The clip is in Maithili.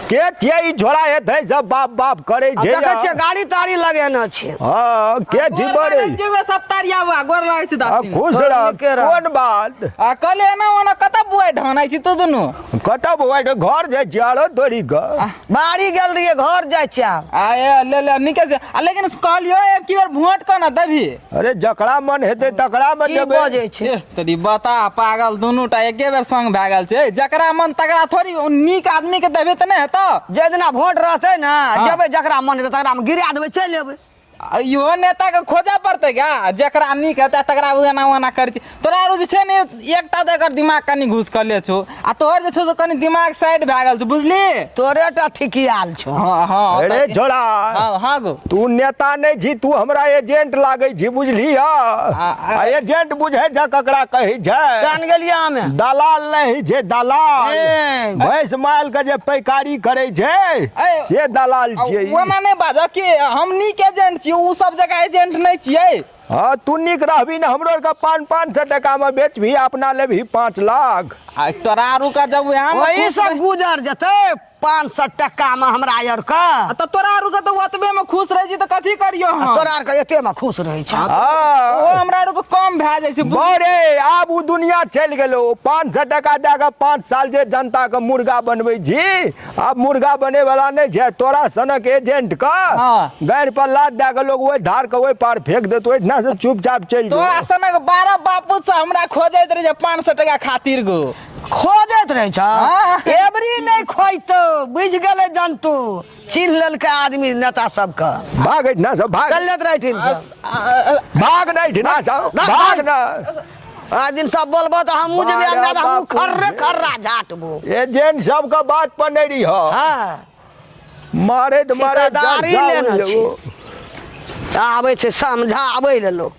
के छियै ई झोरा हेतै सब बाप बाप करै आ छै देखै छियै गाड़ी ताड़ी लगेने छै हँ के छी बड़े सप्तारिया बा गोर लागै छी आ, दादी खुश रह नीके रह। कोन बात आ कहले एना ओना कतऽ बुआइ ढानै छी तू दुनू कतऽ बौआ घर जाइ छियै आरो तोरी के बाड़ी गेल रहियै घर जाइ छियै आब आ ए ले ले निके से आ लेकिन कहलियो एक की बेर भोट कना देबही अरे जकरा मन हेतै तकरा मे की देबै बजै छै एह, तरी बता पागल दुनू टा एके बेर संग भए गेल छै जकरा मन तकरा थोड़ी ओ नीक आदमी के देबही तऽ नहि हेतौ जाहि दिना भोट रहतै ने हाँ। जेबै जकरा मन हेतै तकरा मे गिरा देबै चलि एबै आ इहो नेता के खोजऽ पड़तै गा जकरा नीक हेतै तकरा ओ एना ओना करै छै तोरा आरो जे छै ने एकटा तऽ एकर दिमाग कनि घुसकले छौ आ तोहर जे छौ से कनि दिमाग साइड भए गेल छौ बुझली तोरे टा ठिकियाल छौ हँ हँ अरे तऽ- झोरा हँ हँ गो तू नेता नहि छी तू हमरा एजेंट लागै छी बुझली आ- आ एजेंट बुझै छ ककरा कहै छै कान गेलियै हमे दलाल नहि छै दलाल ए। भैंस माल के जे पैकारी करै छै ए, से दलाल आ छियै ई। ओना नहि बाजऽ कि हम नीक एजेंट छियै ओ सब जगह एजेंट नहि छियै हँ तू नीक रहबी ने हमरो आरके 500 टका मे बेचबही अपना लेबही 5 लाख। आ तोरा आरू का जब वहाँ में ओही खुश से रह- गुजर जेतै 500 टका मे हमरा आर के। आ तऽ तोरा आरू के तऽ ओतबे में खुश रहै छी तऽ कथी करियो हम? तोरा आर के एते मे खुश रहै छै। ओ हँ हमरा आरू के कम भए जाइ छै बुझ- बड़े आब ओ दुनिया चलि गेलो। 500 टका दए कऽ 5 साल जे जनता के मुर्गा बनबै छी, आब मुर्गा बने वाला नहि छै। तोरा सनक एजेंट के गाड़ि पर लाद दए कऽ लोग ओहि धार के ओहि पार फेंक देत। ओहिठिना से चुपचाप चलि तोरा जो। सनक 12 बापू से हमरा खोजैत रहे छै 500 टका खातिर गो। खोजैत रहै छ। हाँ। एबरी नहि खोजतौ, बुझि गेलै जन्तु, चिन्ह लेलकै आदमी नेता सबके। भाग एहिठिना से, भाग। चल लेत रहै से। भाग नहि एहिठिना से, भाग न। आ दिन सब बोलबो तऽ हमहूँ जेबै अंगना तऽ हमहूँ खर्रे खर्रा झाटबो। एजेंट सबके बात पर नहि रही। हाँ। मारैत मारैत ठिकादारी लेने छी। आबै छै समझाबै लए लोक।